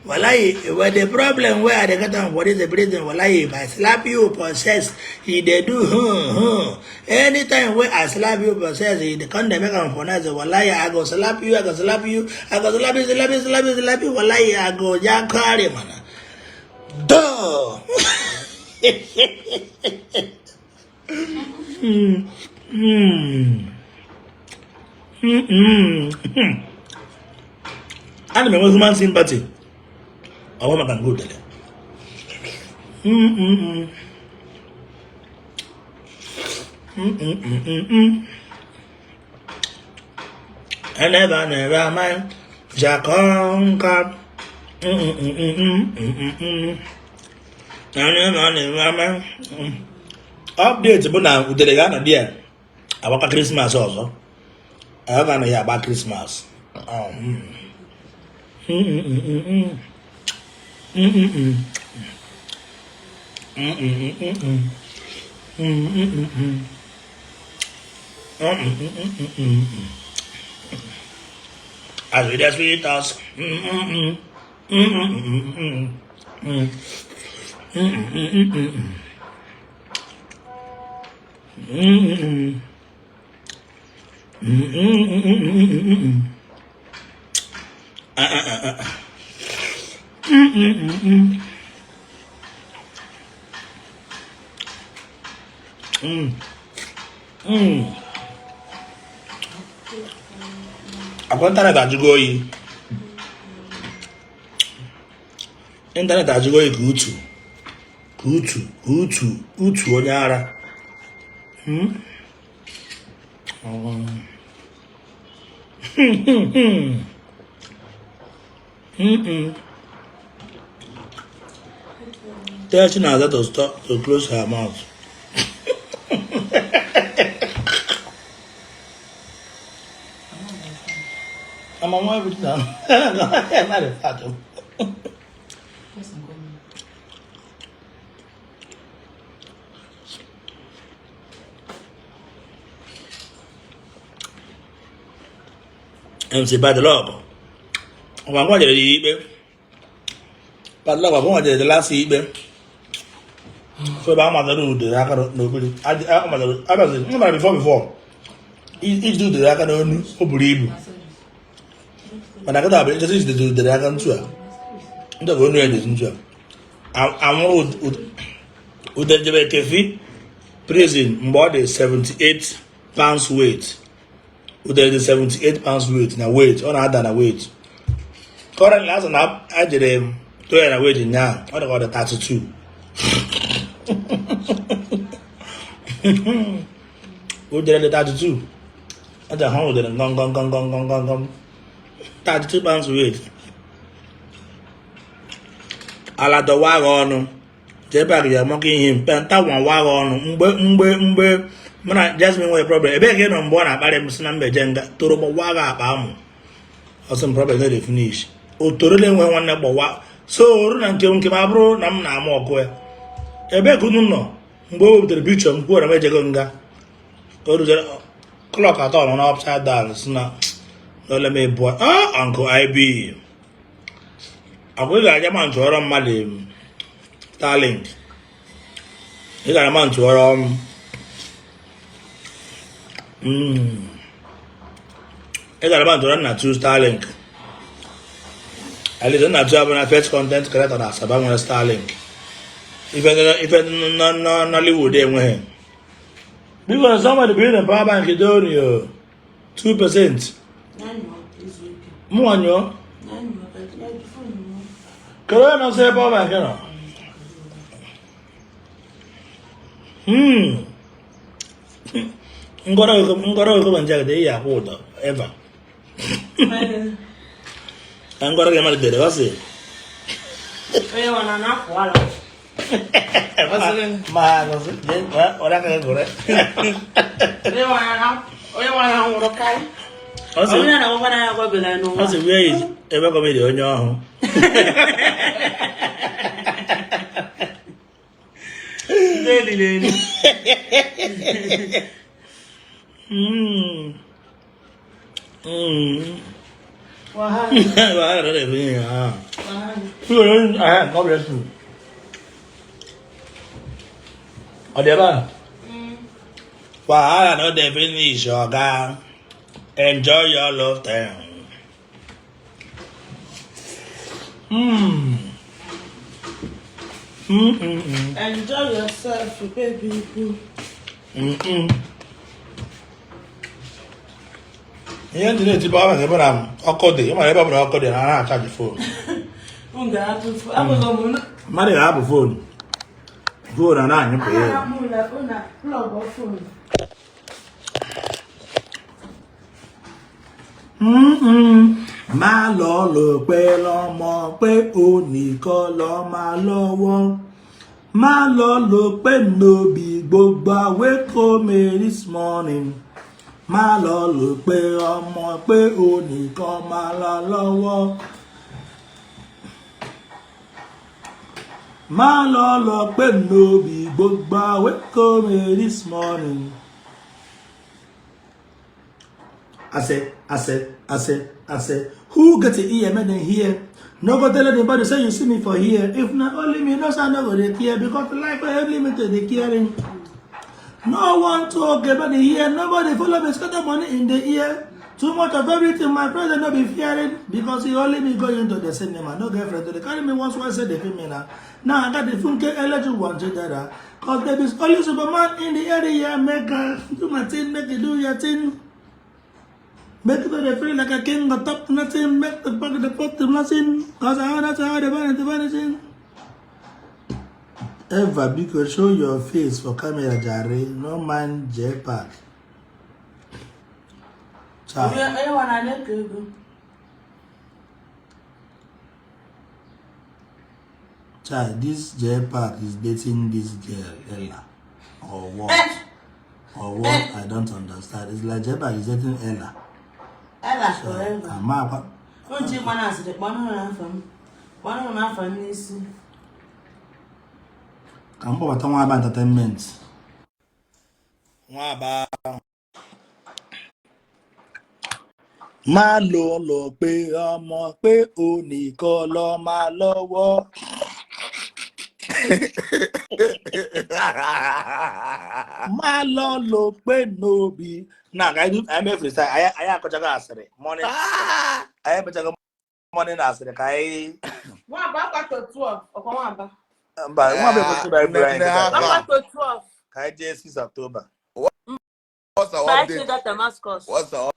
Wallahi, well, the problem where I dey get am for this prison, wallahi, if I slap you possess, he dey do Anytime where I slap you possess, he dey come dey make am for night. Wallahi, I go slap you, I go slap you, I go slap you, slap you, slap you, slap you. Wallahi, I go ja carry man. Duh. Ana m enwe human sympathy. Ọ bụ maka nke udele. I never, never mind. Jaconca. I never, never mind. Update bụ na udele ga-anọ di ya agbakwa Christmas ọzọ. Ọ ga-anọ ya agba Christmas. As we just with us. Akwa ịntanetị ajụgo oyi. Ịntanetị ajụgo oyi ka utu ka utu ka utu utu onye ara. Tell Chinaza to stop, to close her mouth. I'm on my way now. Not a fact. MC Bad Luck. Ọgwa ngwa jere ya ikpe. Bad Luck ọgwa jere the last ikpe. So ebe a madara udere aka n'okpuru. Abịazi, m mara before. Ijide udere aka n'onu, o buru ibu. Mana kịta bụ ijide ijide udere aka ntu a. Ndị ka onu ya dịzi ntu a. Anwụrụ udere jebe Keffi prison mgbe ọ dị 78 pounds weight. Udere dị 78 pounds weight na weight, ọ na-ada na weight. Currently, asị na ajere m tụọ ya na weight nyaa, ọ dị ka ọ dị 32. Udere dị 32. Ọ dị ahụ udere ngọm ngọm ngọm ngọm ngọm ngọm ngọm. 32 pounds weight. Ala dọwa gị ọnụ. JPAC ya amaka ihe mpe nta nwawa gị ọnụ mgbe mgbe mgbe mụ na Jasmine nwere problem. Ebee ka ị nọ mgbe ọ na-akparị m sị na mbeje nga toro gbawa gị akpa amụ ọsọ m problem no dey finish. O toro na-enwe nwanne gbawa so oru na nke nke ma bụrụ na m na-ama ọkụ ya. Ebee ka unu nọ mgbe o wepụtara picture m kwuo na m ejego nga o ruzere clock atọ nọ na upside down si na n'ole m ịbụọ. Ah, Uncle IB akwa ị ga-aja ma ntụọrọ mmadụ Starlink, ị gara ma ntụọrọ m, ị gara ma ntụọrọ nna tu Starlink. At least nna tu abụ na first content creator na Asaba nwere Starlink. Ife ife Nollywood enweghị. Biko, somebody bring the power bank doni o 2%. Mụ anyụọ. Kedu onye nọ ebe power bank nọ? Ngọrọ ngọrọ ogo nje gị ya akwụ ụdọ eva. Ngọrọ gị malitere ọ sị. Onye nwa na na-apụ ala. Ma ọrịa aka gị gụrụ. Onye nwa na onye nwa na nwụrụ karị. Ọ sị Onye na-agwakwa na ya agwabela n'ụwa. Ọ sị where is ebe comedy onye ọhụụ. Ndị eliri eli. Wahala. Wahala no dey finish. Ah. Wahala. Ah, God bless you. Ọ dị ebe a? Wahala no dey finish, oga. Enjoy your love time. Enjoy yourself, baby. Boo. Ihe ndị na-eti bụ ahụ ebe na ọkụ dị, ịmara ebe ọ bụla ọkụ dị na na-achaji phone. M ga-ahapụ abụghị m na Mmadụ ga-ahapụ phone. Phone a na-anyụpụ ya. Ahapụ na plug phone. Má lọ lò pé lọ́mọ pé onìkan lọ máa lọ́wọ́. Má lọ lò pé no be gbogbo wake me this morning. Má lọ lò pé ọmọ pé onìkan máa lọ lọ́wọ́. Má lọ lọ pé no be gbogbo wake me this morning. I say, I say, I say, I say, who get the ear, make them hear. No go tell anybody, say you see me for here. If not only me, no say I no go dey care because life I have limited the caring. No one talk about the ear, nobody follow me, scatter money in the ear. Too much of everything, my friend, no be fearing because he only be going to the cinema. No girlfriend, they carry me once, once, say they feel me now. Now I got the Funke Electric one, together. Cause there is only Superman in the area. Make her do my thing, make you do your thing. Make it they feel like a king on top nothing. Make the pocket the put the blessing. Cause I that's how the vanity vanishing. Ever because show your face for camera, jare. No man JPAC. Chai. Onye nwa na-eke ego. Chai, this J Park is dating this girl, Ella, or what? Or what? I don't understand. It's like J Park is dating Ella. Ella forever. Ama Uche gbana asịrị kpọnụrụ m afọ m. Kpọnụrụ m afọ m n'isi. Ka m kpọbata Nwaba Entertainment. Nwaba. Má lọ lọ pé ọmọ pé onìkan lọ máa lọ́wọ́. Má lọ lọ pé n'obi. Na ka anyị mee freestyle, anyị akọchago asịrị. Morning anyị emechago morning asịrị ka anyị Nwaba akwato 12. Ọkwa nwaba. Mba, Nwaba ekwesịrị ịbịa iburu anyị Nne kịta. ha. Akwato 12. Ka anyị jee 6 October. What's our Five update? to Damascus. What's our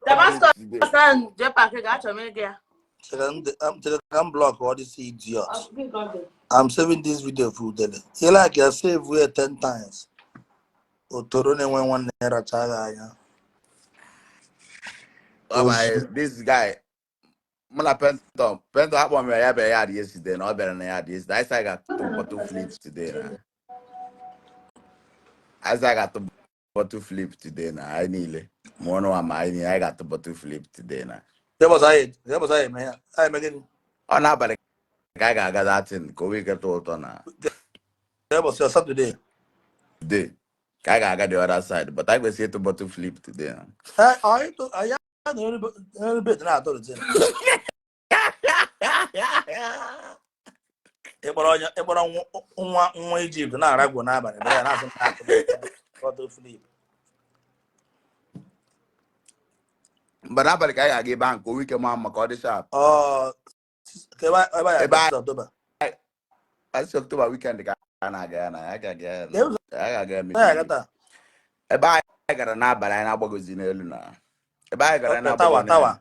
Damascus update today? and J Park ga-achọ m ịga ya. Chere ka m block all this idiot. Ọ gị ka ọ dị. I'm saving this video for Udele. You like ya save where 10 times. Otoro na-enwe nwanne ya racha gị anya. Oh my, this guy, mụ na Penton, Penton akpọ m ya bịara yard yesterday na ọ bịara na yard yesterday. I said I got two bottle flip today na. I said I got two bottle flip today na. Anyị niile. Ma ọnụ ma anyị niile, anyị got two bottle flip today na. Jebọs anyị eme ya. Anyị eme gịnị? Ọ n'abalị ka anyị ga-aga datin ka o wee keta ụtọ na Jebọs ya Saturday. today. Ka anyị ga-aga the other side, but anyị kwesịrị ịtụ bottle flip today na. Eh, anyị anyị na bed na-atọ rutin. Ịkpọrọ onye ịkpọrọ nwa nwa Ijipt na-aragwo n'abalị bịa ya na-asị na-atụ bottle flip. Mba, n'abalị ka anyị ga-aga ebe ahụ ka o wee ike maa mma ka ọ dị sharp. Ọ ka ebe anyị Ebe aga October. Asị October weekend ka a na-aga ya na ya ga-aga ya na Ebe ya ga-aga ya anyị meeting. aga taa. Ebe anyị gara n'abalị anyị na-agbagozi n'elu na ebe anyị gara Okay, na-agbago Tower, n'elu. Tower.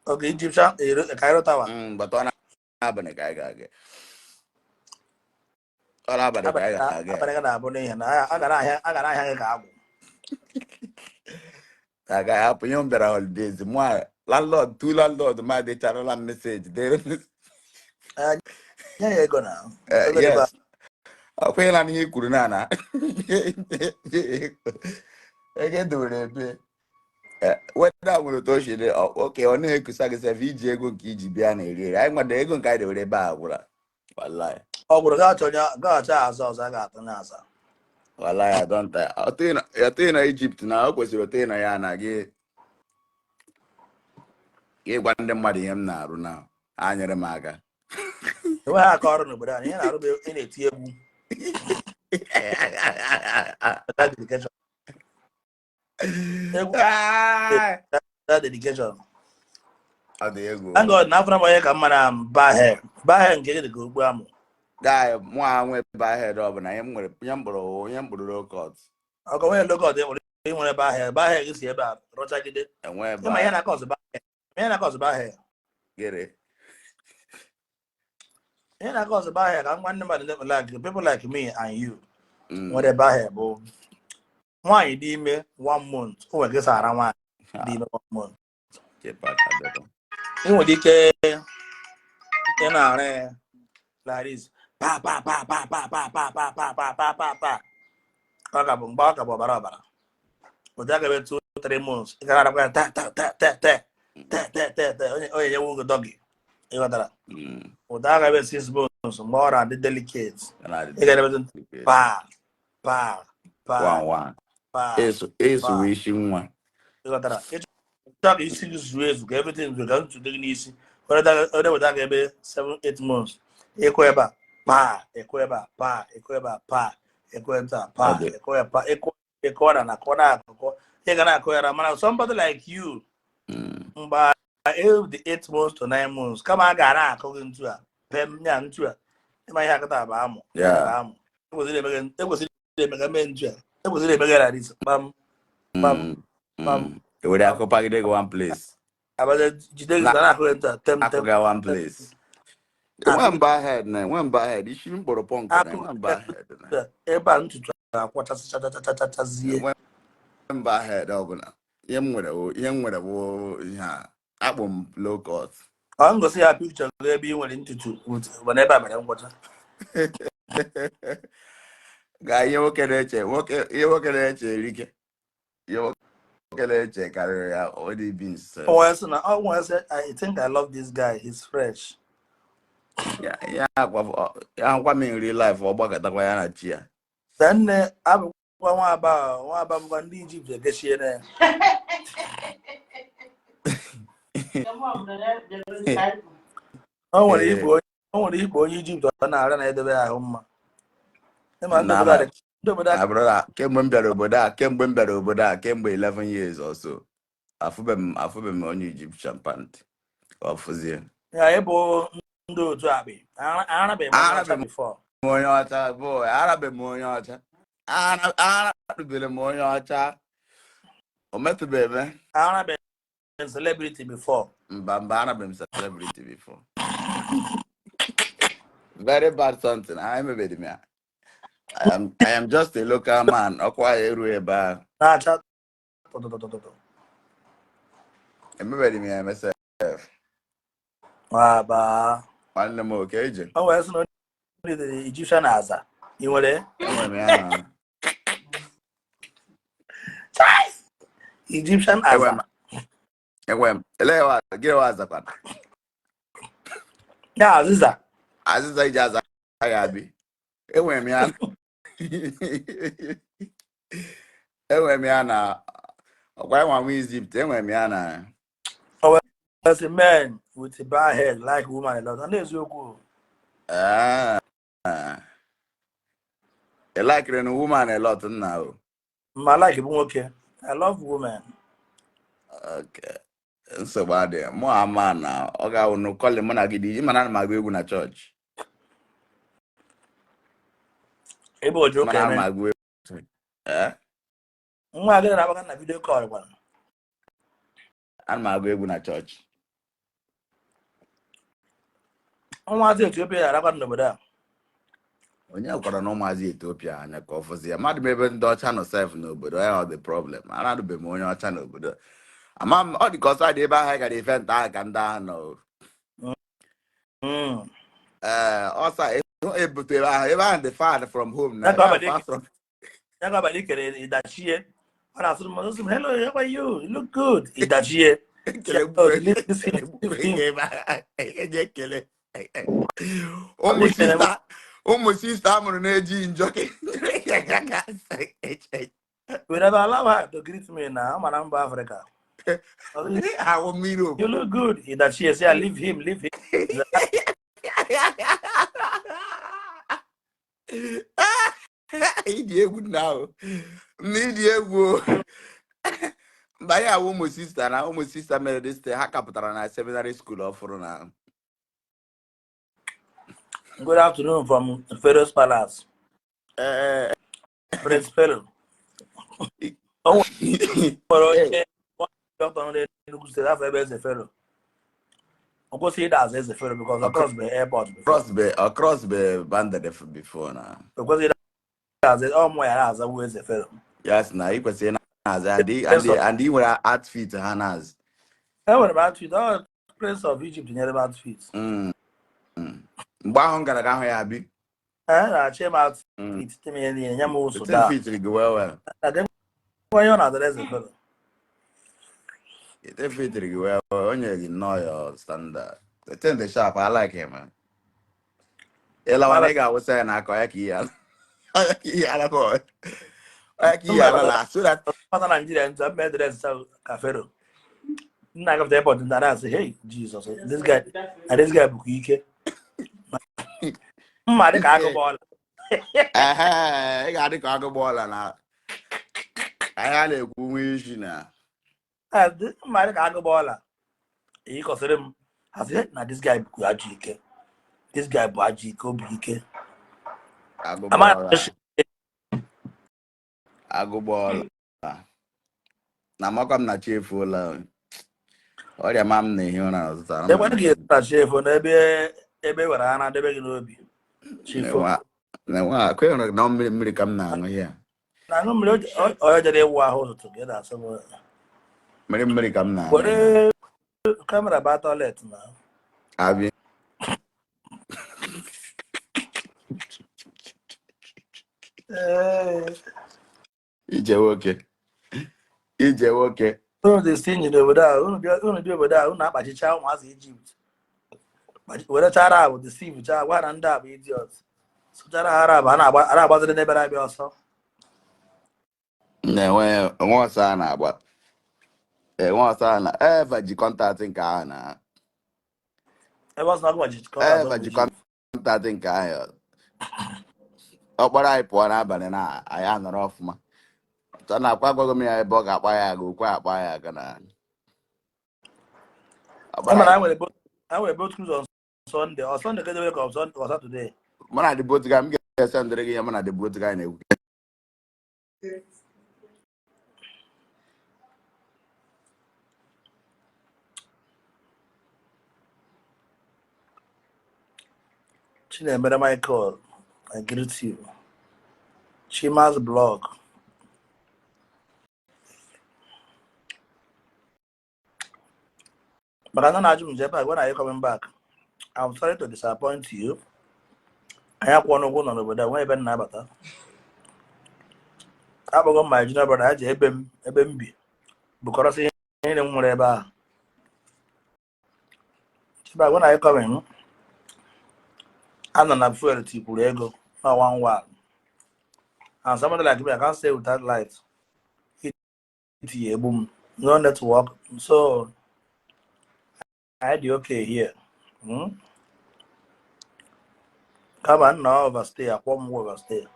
Okay, Egyptian Cairo Tower. But ọ n'abalị ka anyị ga-aga. Ọ n'abalị ka anyị ga-aga. Abalị ga na-abụ n'ihi na a ga na-ahịa a ga na-ahịa gị ka agwụ. Aga hapụ ihe m bịara holidays mụ a landlord two landlord ma decharala m message dere m. Eh, nye ya ego na. Ego dịkwa. Yes, ọ kwenyela n'ihe i kwuru na ego edowere ebe weda nwere otu o si dị oke ọ na-ekusa gị sef iji ego nke iji bịa na-eri eri anyị nwere ego nke anyị dewere ebe a gwụla wallahi. Ọ gwụrụ gaghachi onye gaghachi azụ ọzọ a ga-atụ n'aza. Wallahi, adọnta ọtụghị na Ijipt na o kwesịrị otu na ya na gị gị gwa ndị mmadụ ihe m na-arụ na ha nyere m aka. Enweghị aka ọrụ n'obodo anyị. Ihe na-arụ bụ ị na-eti egwu. That dedication. Egwu that dedication. Ọ dị egwu. Thank God na afọrọ m onye ka mma na bahe. Bahe nke gị dị ka ogbu amụ. Guy, mụ a nwe bahead ọbụla ihe m nwere ihe m kpụrụ ihe m kpụrụ low cut. Ọkọ nwere low cut nwere ị nwere bahe. Bahe gị si ebe a rọchagide. Enwe Ịma ihe na-akọ ọzọ bahe. Ihe na-akọ ọzọ bahe. Gịrị? Ihe na-akọ ọzọ bahe ka nwanne mmadụ ndị like people like me and you nwere bahe bụ nwaanyị dị ime one month, o nwere ka esi ara nwaanyị dị ime one month. Chepa ka dọkọ. Ị nwere ike ị na-ara ya like this, pa pa pa pa pa pa pa pa pa pa pa pa pa, ọ ka bụ mgbe ọ ka bụ ọbara ọbara ụdị aka ebe 2-3 months ị gara arakwa ya ta ta ta ta ta ta ta ta ta onye onye nyewu gị doggy, ịghọtara? Ụdị aka ebe 6 months mgbe ọ na-adị delicate, Ọ na-adị ị ga-ebe delicate. pa pa pa One one. pa Eso eso pa wee isi nwa. Ịghọtara? Ịchọ ka isi gị zuo ezu, ka everything zuo, ka ntutu dị gị n'isi, were weta aka ebe 7-8 months, ịkụ ebe a pa, ịkụ ebe a pa, ịkụ ebe a pa, ịkụ ebe a pa. Ọ dị. Ịkụ ya pa, ịkụ ịkụ na na-akụ na-akụkọ ị ga na-akụ ya mana somebody like you mgbe the 8 months to 9 months, kama a ga na-akụ gị ntu a pem nya ntu a, ịma ihe akịta bụ amụ bụ amụ ekwesịrị emega mee ntu a, ekwesịrị emega na this kpam kpam kpam. Ewere akụpagide gị one place. Abaza jide gị Na na na-akụ gị ntu a tem tem. Akụga one place. Enwe mba head na enwe mba head isi mkpọrọ punk na akụ enwe mba head na ebe a ntutu akwachasịchachachachazie. Enwe mba head ọbụla. Ihe m nwere wụ ihe a akpụ m low cut. Ọ ngosi ya picture gị ebe ị nwere ntutu mana ebe a mere ngwọcha. Ga ihe nwoke na-eche erike. Ihe nwoke na-eche karịrị ya already been said. O wee sị na ọ wee sị, "I think I love this guy, he's fresh." Ya akwa m in real life, ọ gbakọtakwa ya na chi ya. Nne abụkwa nwaba nwaba bụkwa ndị Ijipt ekechiere ya. O nwere ikpe onye Ijipt ọ na-arịa na-edebe ya ahụ mma. Ịma ndị obodo a ndị obodo a Na brother, kemgbe m bịara obodo a, kemgbe m bịara obodo a, kemgbe 11 years or so, afụbe m onye Egyptian pant ka ọ fụzie. Ya ịbụ ndị otu akpị arabeghị m onye ọcha Arabeghị m before. Onye ọcha, boy, arabe m onye ọcha. Aradubere m onye ọcha. O metụbeghị m. Arabeghị m celebrity before. Mba mba, arabe m celebrity before. Very bad something. I emebeghị m ya. I am just a local man. Ọkwa ya eru ebe ahụ. Na-acha tụtụtụtụtụ. Emebeghị m ya emesef. Nwaba. Nwanne m oke ije. O wee sị na onye dere Egyptian aza. Ị nwere? Enwere m ya na. Egyptian Enwere aza. m. Enwere m. Elee wa gịnị wa azakwana? Ya azịza. Azịza iji aza ya abi. Enwere m ya. Enwere m ya na ọkwa enwa m Egypt. Enwere m ya na. O wee sị men with a bad head like woman a lot. Ọ na-eziokwu. Ah. Ị likere na woman a lot nna o. Ma like bụ nwoke. I love women. Okay. Nsogbu adịghị. Mụ ama na ọ ga-awụ n'ụkọlị mụ na gị dị mana ana m agụ egwu na chọọchị. Ebe oji ụka Mana ana m eme. agụ egwu. Eh? Nwa gị na-akpaka na video call gwara. Ana m agụ egwu na chọọchị. Nwa Ethiopia na-arakwa n'obodo a. Onye gwara na ụmụazị Ethiopia anya ka ọ fụzi ya. Mmadụ m ebe ndị ọcha nọ sef n'obodo ya, ọ dị problem. Aradụbeghị m onye ọcha n'obodo. Ama m ọ dị ka ọsọ dị ebe ahụ anyị gara ife nta ahụ ka ndị ahụ nọ. Ee, ọsọ ebutere ahụ ebe ahụ dị far from home na Ya ka ebe ahụ abalị far from ya ka abalị kere ịdachie. Ọ na-asụrụ m ọsụ m, "Hello, how are you? You look good." Ịdachie. Ekele. Oh, leave this him, leave him. Ebe ahụ eji ekele ụmụ sister, ụmụ sister amụrụ na-eji njọ. We never allow her to greet me na ama na mba Africa. Ahụ mmiri. "You look good." Ịdachie sị ya, "Leave him, leave him." Ịdị egwu nna ahụ nna, ịdị egwu o. Mgbe anyị awụ ụmụ sister na ụmụ sister mere this, ha kapụtara na seminary school ọfụrụ na Good afternoon from Pharaoh's Palace. Ee. Prince Pharaoh. O nwere onye dọkịta nọ n'Enugu State afọ ebe eze Pharaoh. O kwesịghị ịda aza eze Pharaoh because ọ cross the airport before. Cross be banded before na. O kwesịghị ịda aza ọ mụ ya na-azawu eze Pharaoh. Yes, na ị kwesịrị na-aza and ị nwere outfit ha na-azụ. Enwere m outfit. Ọ Prince of Egypt nyere m outfit. Mgbe ahụ m gara ga ahụ ya bi. Ee, na-achị m outfit, tem ihe niile, nye m ụsụ The thing daa. fit gị well well. Onye ọ na-azara eze Pharaoh. The thing fit gị well well. O nyere gị nnọọ your standard. The thing dị sharp. I like him, man. Ịlawa na ị ga-awụsa ya n'aka ya ka ihe ala ya ka ihe ala ka ya ka ihe ala la so that Pata Nigeria ntu m dress ka Pharaoh. Nna agafete airport ndị na-asị, "Hey Jesus, this guy na this guy bụkwa ike." Mma dị ka agụ bọọlụ. Ehe, ị ga-adị ka agụ bọọlụ na ahịa na-ekwu nwa isi na Mma dị ka agụ bọọlụ. Ị kọsịrị m asị, "Hey, na this guy bụkwa ajọ ike. This guy bụ ajọ ike, obi ike." Agụ Ama bọọlụ, agụ bọọlụ na amakwa m na chi efuola. Ọrịa ma m na-ehi ụra n'ụtụtụ ana m Ekwe gị na chiefo n'ebe ebe were ara debe gị n'obi. Chiefo. Na-enwe akwa na mmiri mmiri ka m na-aṅụ ihe a. Na aṅụ mmiri onye jere ịwụ ahụ ụtụtụ gị na-asị m. Mmiri mmiri ka m na-aṅụ. Were camera baa toilet na. Abi. Ee. Ije nwoke. Ije nwoke. Unu dị stingy n'obodo a, unu bịa obodo a, unu akpachicha ụmụazị Egypt. Werecha Arab deceive cha gwa na ndị a bụ idiot. Sụchara ha Arab, a na-agbaziri n'ebe na-abịa ọsọ. Na-enwe enwe ọsọ a na-agba. Enwe ọsọ a na Eva ji contact nke ahụ na Ebe ọsọ na-agwa ji contact Eva ụmụ ji Egypt. contact nke ahụ. Ọ kpọrọ anyị pụọ n'abalị na anyị anọrọ ọfụma. Ọ na-akwa agwaghị m ya ebe ọ ga-akpa ya aga, okwe akpa ya aga na. Ọ kpọrọ Mana anyị anyị nwere boat cruise on Sunday. Ọ Sunday ka edebe ka ọ Sunday or Saturday. Mụ na the boat guy, m ga-esendịrị gị ihe mụ na the boat guy na-ekwu. Chinemere Michael, I greet you. Chima's blog. Maka na na-ajụ m J-Park, when are you coming back? I'm sorry to disappoint you. Anyị akwụọ n'ụgwọ nọ n'obodo a, nwee ebe m na-abata. Akpọgo m my junior brother, ha ji ebe m ebe m bi bukọrọsị ihe niile m nwere ebe ahụ. J-Park, when are you coming? Anọ na fuel tikwuru ego na one one. And somebody like me, I can't stay without light. Iti egbu m. No network. So, I dị okay here. Kama nna overstay, akwọ m ụgwọ overstay.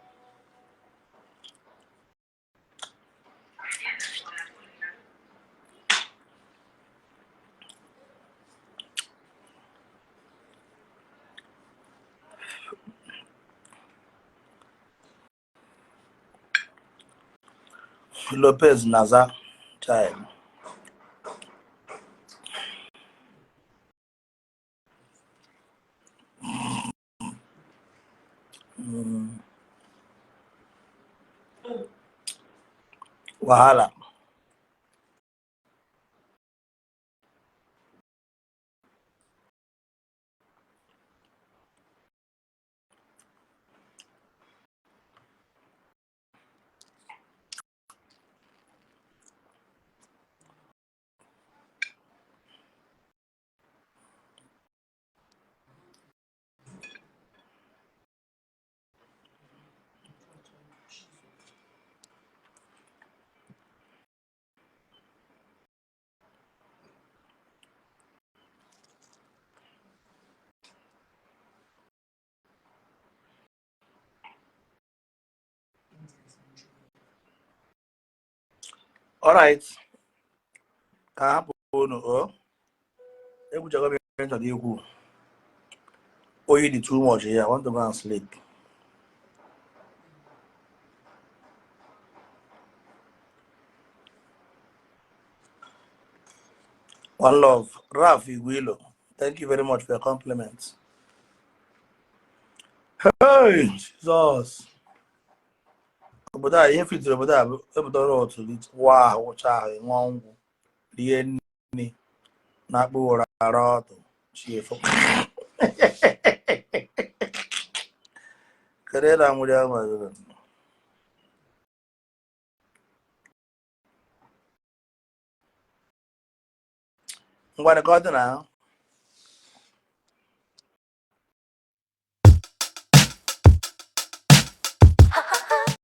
Lopez Naza child. Wahala. All right. Ka hapụ unu o. Ekwuchago m ihe m chọrọ ikwu. Oyi dị too much here. I want to go and sleep. One love. Ralph Iguilo. Thank you very much for your compliments. Hey, Jesus. Obodo a ihe fitiri obodo a bụ ebudoro otu wa ahụ wụcha ahụ ṅụọ nkwụ rie nri na-akpụ ụra ara ọtụ chi efo kedu na nwere ahụ ngwanụ ka ọ dị na.